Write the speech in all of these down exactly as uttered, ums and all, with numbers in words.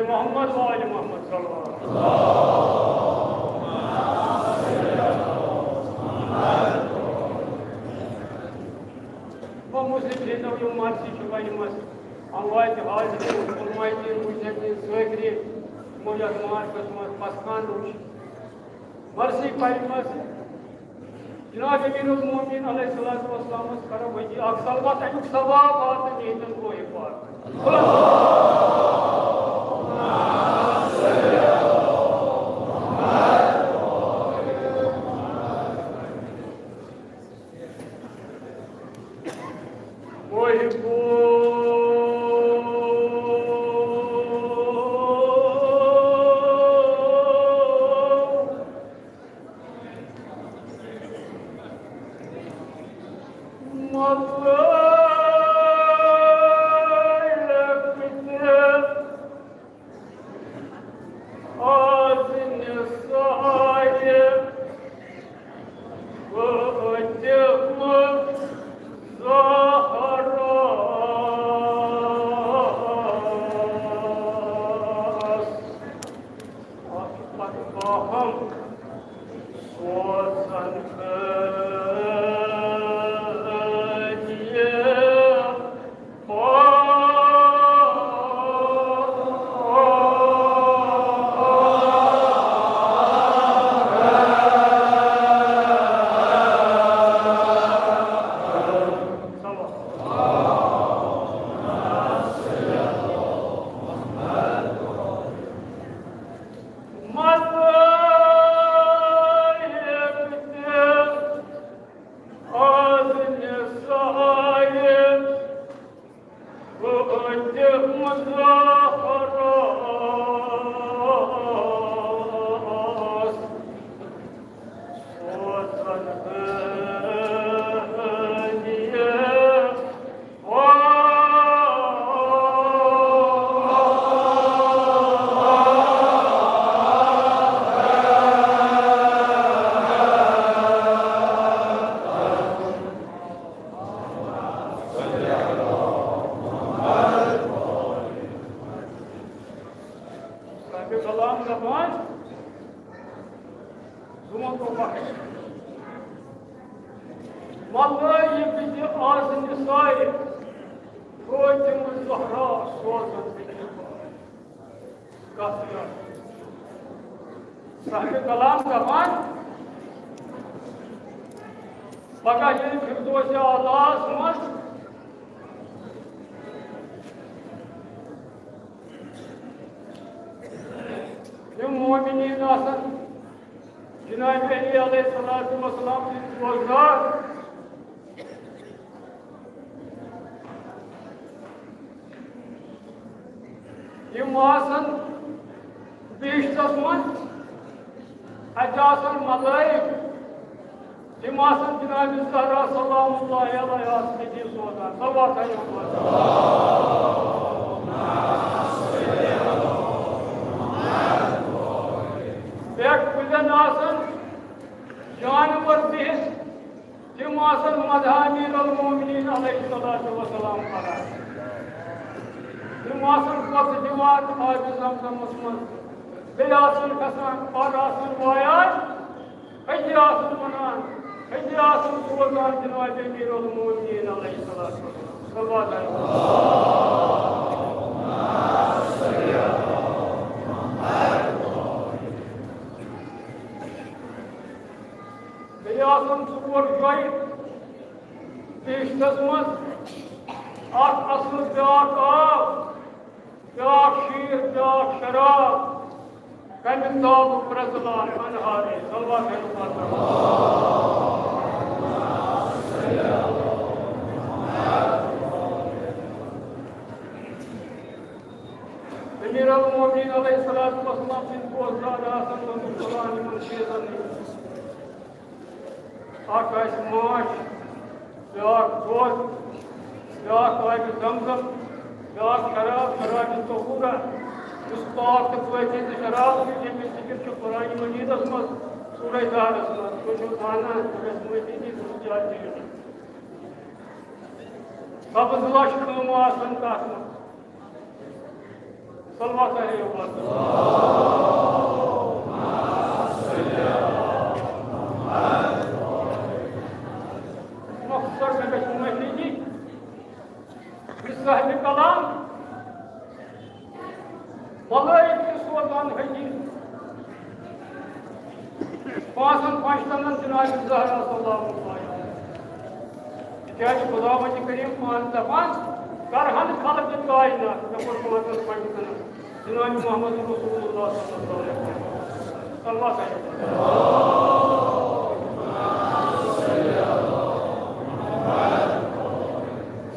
محمد و آل محمد صلی اللہ علیہ وسلم۔ و مسلم جیتو یِم مرثی چھِ وۄنۍ یِم اَسہِ اموات حاضرین، علماء دین، مجتہدین، ذاکرین، یِمو یَتھ معرکس منٛز پسماندٕ وٕچھ۔ مرثی پرِ منٛز جناب امیر المومنین علیہ الصلوۃ والسلامس کرو وجی اکھ صلوات، امیُک ثواب واتہِ ییٚتٮ۪ن روحِ پاک۔ صاحب کلام دپان، زُمَن گوٚو بخش۔ مطلب، یہِ بِدِ آسنہِ سارِ فاطمہ زہرا سوزن بِدِ۔ کتھ چھِ؟ صاحب کلام دپان، پگاہ ییٚلہِ فردوسِ اعلیٰ ہس منٛز یِم مومنین آسن، جناب علی علیہ الصلوۃ والسلام سٕنٛدۍ روزدار، یِم آسن بہشتس منٛز، اتہِ آسن ملائک، تِم آسن جناب زہرا سلام اللہ علیہا سۭتۍ سوزان۔ صلوات علیہ۔ پٮ۪ٹھ کُلٮ۪ن آسن جانور بِہِتھ، تِم آسن مدحِ امیر المومنین علیہ الصلوۃ والسلام کران۔ تِم آسن پۄژھ دِوان آبِ زمزمس منٛز، بیٚیہِ آسن کھسان، پَر آسن وایان۔ أتی آسُن وَنان، أتی آسُن سوزان جناب امیر المومنین علیہ الصلوۃ والسلام۔ صلوات علیہ۔ بیٚیہِ آسُن ژور جایہِ بہشتس منٛز، اکھ اصل، بیٛاکھ آب، بیٛاکھ شیٖر، بیٛاکھ شراب، کمہِ تابُک پرٛزلان انہارے۔ صلوات علیہ۔ امیر المومنین علیہ الصلوۃ والسلام سٕنٛدۍ بوزدار آسن تِم قرآن یِمن چیٖزن ہٕنٛدۍ۔ اکھ آسہِ ماچھ، بیٛاکھ دۄد، بیٛاکھ آبِ زمزم، بیٛاکھ شراب، شرابِ طہورہ، یُس پاک تہٕ پٲکیزٕ شراب چھُ، ییٚمِچ ذِکِر چھُ قرآنِ مجیٖدس منٛز، سورہ طہرس منٛز۔ تُہۍ چھِو زانان، سورہ مجیٖد، سورہ جاہِلیہ۔ سبز لَش خٲمہٕ آسَن تَتھ منٛز۔ صلوات علیہ وسلم۔ مختصر سے گژھِ مہلِگی، یہِ صاحبِ کلام ملائک تہِ سوزان حدیث پانٛژن پنٛجتنن جناب زہرا سلام اللہ علیہا۔ تِکیٛازِ خداوند کریم پانہٕ دپان، کرہن خلق کائنات، مےٚ کوٚر پانٛژن پنٛجتنن جناب محمد رسول اللہ صلی اللہ علیہ وسلم۔ صلوات علیہ وسلم۔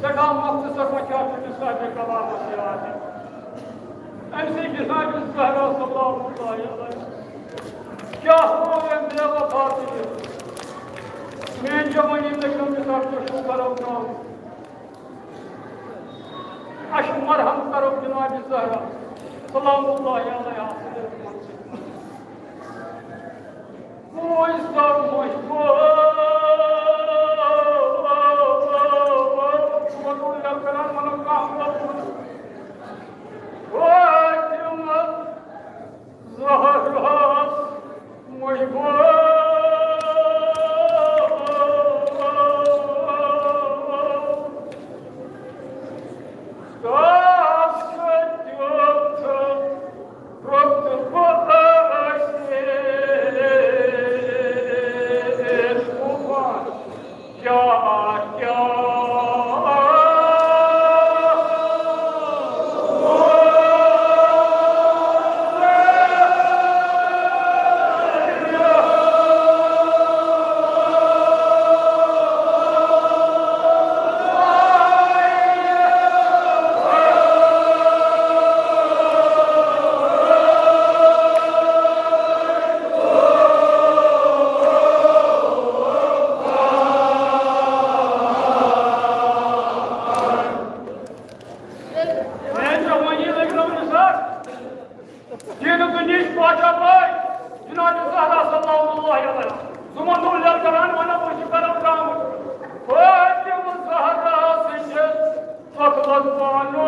سٮ۪ٹھاہ مختصر وجہ چھُ صاحبِ کلامس یاد۔ أمۍ سٕے جناب زہرا سلام اللہ علیہا کیٛاہ ووٚن أمۍ بے وفا تہِ؟ میٛٲنۍ جوٲنی لٔگۍ أمِس اَتھ پٮ۪ٹھ شُکر کرو تام۔ اَسہِ مرحم کرو جناب زہرا سلام اللہ علیہا سٕنٛدٮ۪ن۔ میٛانہِ جوٲنی لٔگۍ رَبہٕ نثار۔ دیٖنہٕ دُنیہٕچ پادشاہ بٲے جناب زہرا سلام اللہ علیہا۔ زُمَن دۄہَن ییٚلہِ کران وَنان بہٕ چھُس کران درٛامُت۔ فاطمہ زہرا سٕنٛدِ ژۄکلَس بانو۔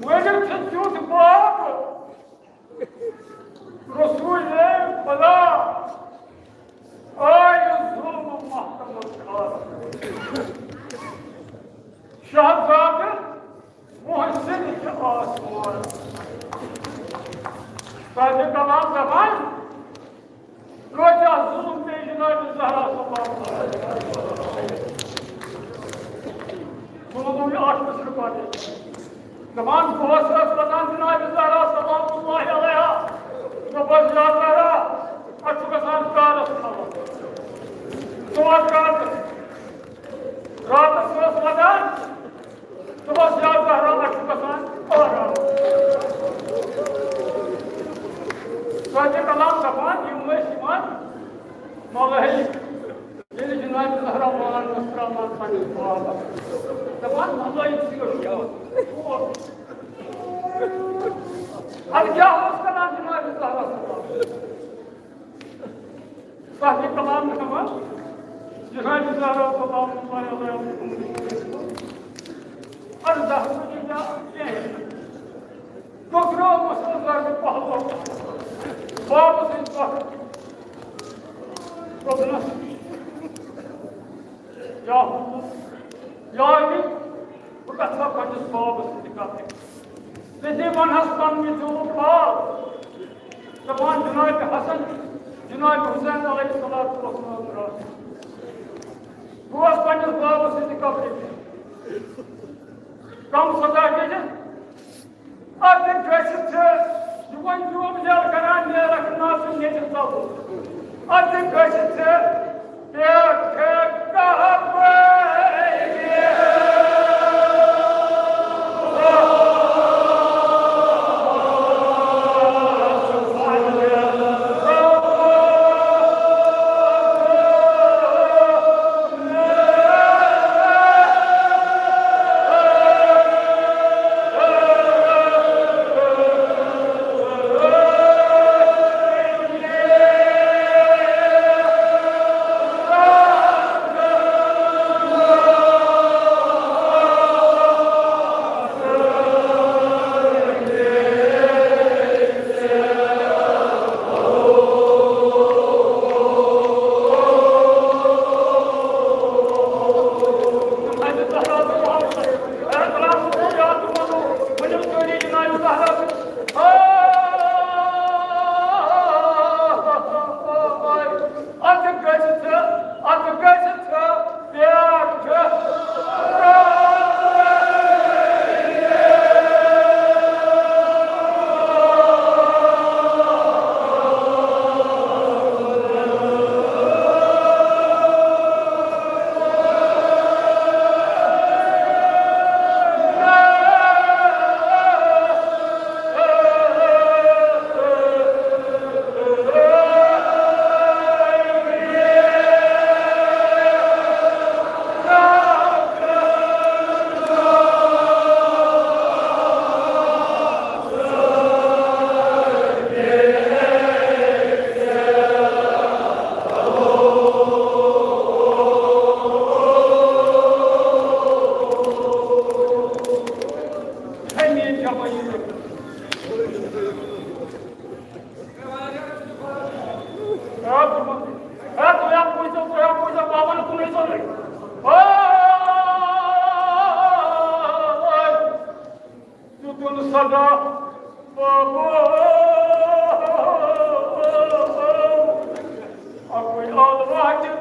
وۄنۍ چھُ تیُتھ پاپ رسول خدا آے ظلم محکمس خاص۔ شہزادٕ محسن چھُ آسمان۔ تۄہہِ چھُ کلام دپان، کۭتیاہ ظلم پیٚیہِ جناب زہرا صلی اللہ علیہ وسلم۔ ظلم گوٚو یہِ اکھ مصرٕ پتہٕ۔ دپان، دۄہس ٲس وَدان جناب زہرا سلام اللہ علیہا۔ دوٚپُس، یا زہرا، اَتھ چھُ گژھان کارس خبر۔ ژٕ وَد راتس۔ راتس ٲس وَدان۔ دوٚپُس، یا زہرا، اَتھ چھُ گژھان آرام۔ سۄ تہِ کلام دپان، یِم ٲسۍ یِوان ملٲہِم۔ ییٚلہِ جناب زہرا وان ٲس ترٛاوان پنٕنِس بابس، دپان، ملٲہِم چھُ یہِ شوق۔ اَدٕ کیٛاہ اوس کران جناب زہرا سلام؟ صاحب کلام دپان، جناب زہرا سلام اللہ علیہا۔ اَدٕ زہرا چھِ کیٛاہ کینٛہہ؟ ٹُکرو مسلمان پہلو بابس سۭتۍ کتھ۔ دوٚپنس، یا اللہ، یا علی، بہٕ گژھٕ ہا پننِس بابس سۭتۍ کتھ۔ تٔتی ونہس پنُن یہِ چون باب۔ دپان جناب حسن، جناب حسین علیہ الصلوۃ والسلام درٛاس۔ بہٕ اوسُس پننِس بابس سۭتۍ کتھ۔ کم سزا دِژ؟ اَدٕ گژھِ ژےٚ، یہِ وۄنۍ جوم جل کران نیرکھ ناصر نیٚچِو ژَلُن۔ اَدٕ گژھِ ژےٚ پٮ۪ٹھ کعبہٕ۔ دیُتُن صدا بابو، اَکُے اللہ چھُ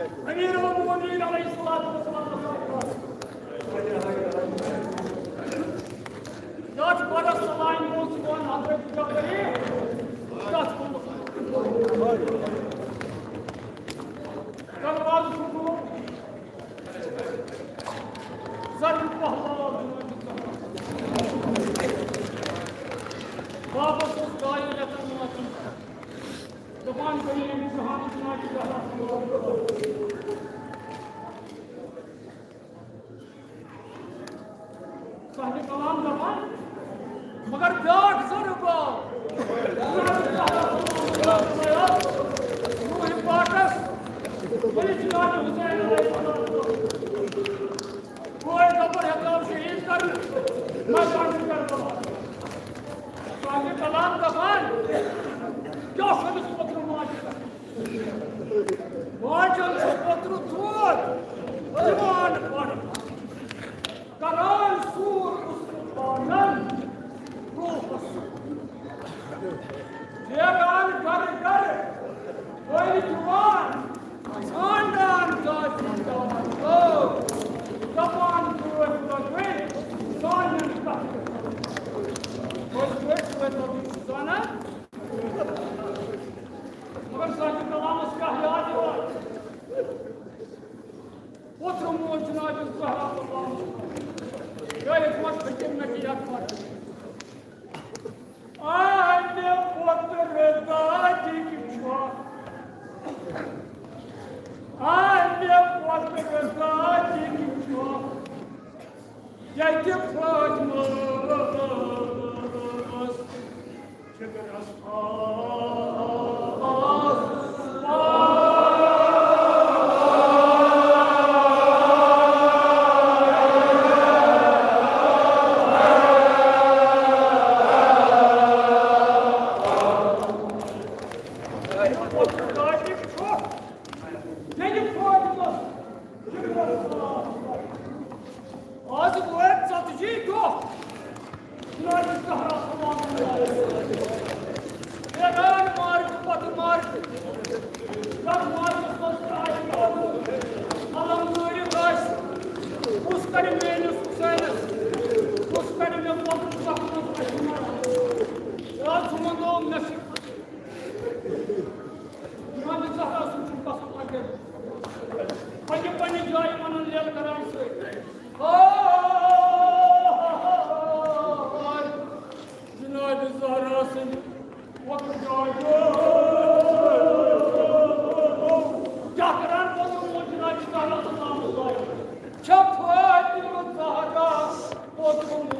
امیر المومنین علیہ الصلوۃ والسلام۔ یتھ گۄڈس سلامہِ منٛز چھُ وَنان حضرت جبرائیل، یتھ گۄڈس دروازٕ چھُ کھُلُن۔ زن پہلوان۔ واپس اوس ڈاین رٮ۪تن منٛز۔ دپان گٔے أمِس جہان جناب زہرا۔ صاحب کلام دپان، مگر بیاکھ ضرب آو۔ روح پاکس، ؤنِتھ جناب حسین علیہ السلام۔ کوئی دپان ہیٚکو شہید کرُن، میدان کربلا۔ صاحب کلام دپان، کیٛاہ چھُ أمِس اوترٕ ماجہِ کرُن؟ ماجہِ چھُ اوترٕ دود دِوان پرنہٕ۔ کران سوٗر عثمانن روحس۔ پھیران گرٕ گرٕ، وٲلۍ جوان، ژھانڈان ذاتی دعوت۔ دپان پٲٹھۍ لگٲوۍ سانٮ۪ن کتھن۔ پٔزۍ پٲٹھۍ چھُ لگٲومٕتۍ زانان۔ مگر سانہِ کلامس کیٛاہ یاد یِوان؟ اوترٕ مون جناب زہرا۔ یہِ ٲسۍ وۄنۍ فِکِر نہ کہِ یَتھ وقتہٕ۔ آے مےٚ پوتُر دادِک چھۄکھ۔ آے مےٚ پوتُر دادِک چھۄکھ۔ ییٚتہِ فاطمہ ٲس۔ آز وٲتۍ ژتجی دۄہ۔ جناب زہرا سلام اللہ علیہا۔ پھیران مارکہٕ پتہٕ مارکہٕ۔ یتھ مارکس منٛز تہِ آسہِ علم نٲرِتھ آسہِ، کُس کرِ میٲنِس حسینس، کُس کرِ مےٚ پنُن زخمس اجمل۔ یا ژٕ وَنو مےٚ چھِ جناب زہرا سُنٛد چھُم پسند لگان۔ پننہِ پننہِ جایہِ ونان لیل کران سۭتۍ۔ آے جناب زہرا سٕنٛدِ وۄتھٕ جایہِ۔ کیٛاہ کران ووٚنُم جناب زہرا سٕنٛدِ نامہٕ سۭتۍ؟ چھےٚ فاطمہ زہرا ووٚتھمُت۔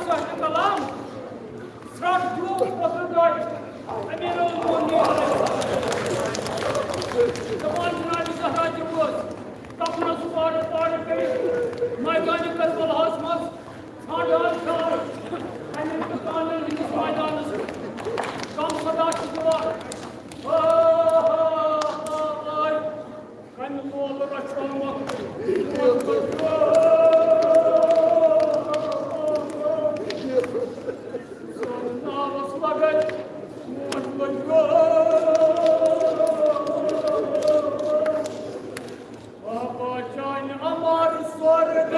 صاحب کلام، ژھرٛٹھ دیوٗ پتھر دارِ، امیر المومنین۔ دپان جناب زہرا تہِ اوس، کفنس پارٕ پارٕ کٔرِتھ میدانِ کربلاہس منٛز ژھانٛڈان چھان، امہِ دُکانن ہٕنٛدِس میدانس منٛز۔ کم صدا چھِ دِوان، آ، آ، آ، آ۔ کمہِ مول رچھومکھ؟ ناوس لگے موج لٔجو۔ بابا جان امر سورگ۔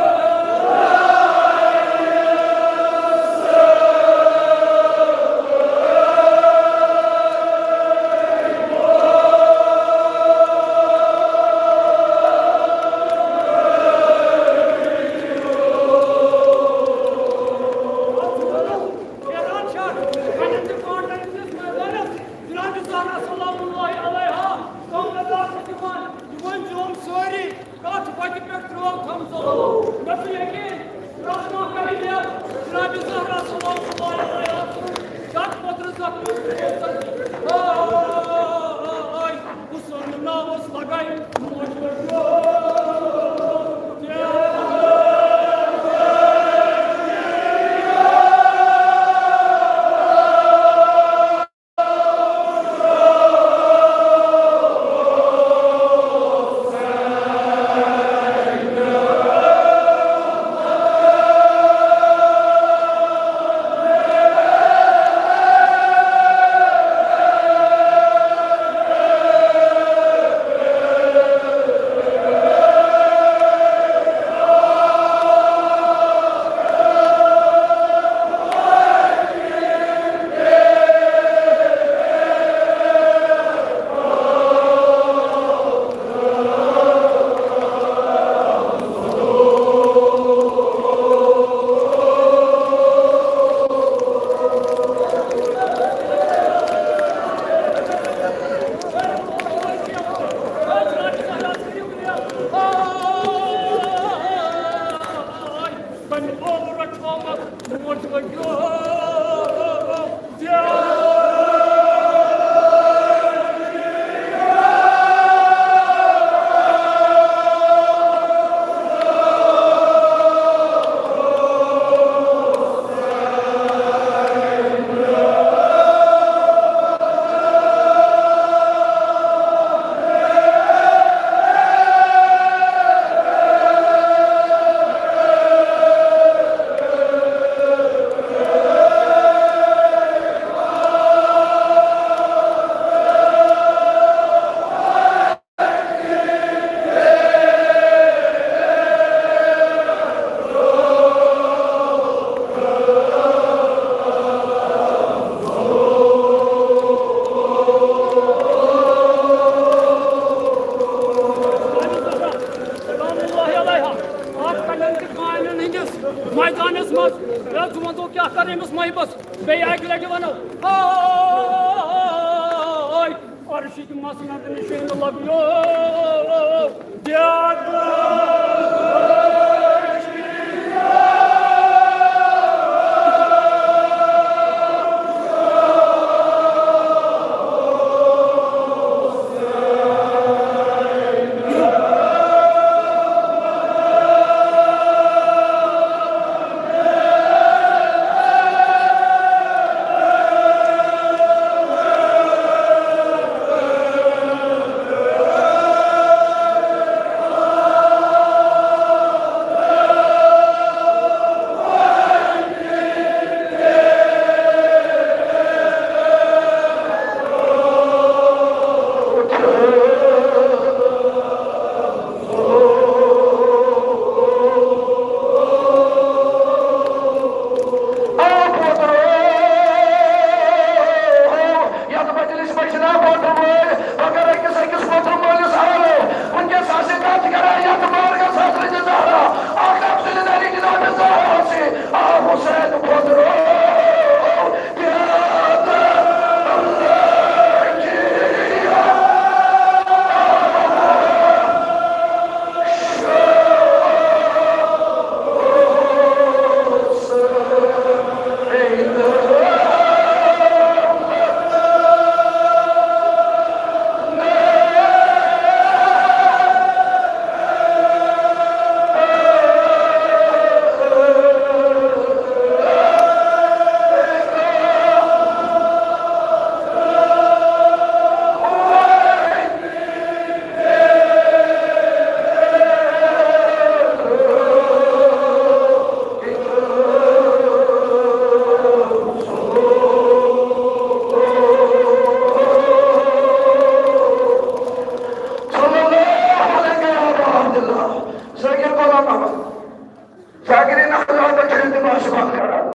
پھیران چھا، کَتٮ۪ن چھِ کانٛٹَن ہٕنٛدِس میدانَس؟ جناب زہرا سلام اللہ علیہا، کانٛگرِ دار چھِ دِوان، یہِ ؤنۍ زیوٗم سٲری، کَتھ وَتہِ پٮ۪ٹھ ترٛٲو تھَم ژوٚل۔ مےٚ چھُ یقیٖن، رحمہ کَرِ مےٚ، جناب زہرا سلام اللہ علیہا سُنٛد جَتھ پوٚتُر زَخمَس۔ آے، حُسن ناوَس لَگَے موج لٔجو۔ سلام اللہ علیہا، اَتھ کَنٮ۪ن تہٕ کانٮ۪ن ہٕنٛدِس میدانَس منٛز۔ ہے، ژٕ وَن تو کیٛاہ کَرٕ أمِس محبس؟ بیٚیہِ اَکہِ لَٹہِ وَنو، ہاے، عرشٕکۍ مسند نِشٲنۍ لَگیو دیاد۔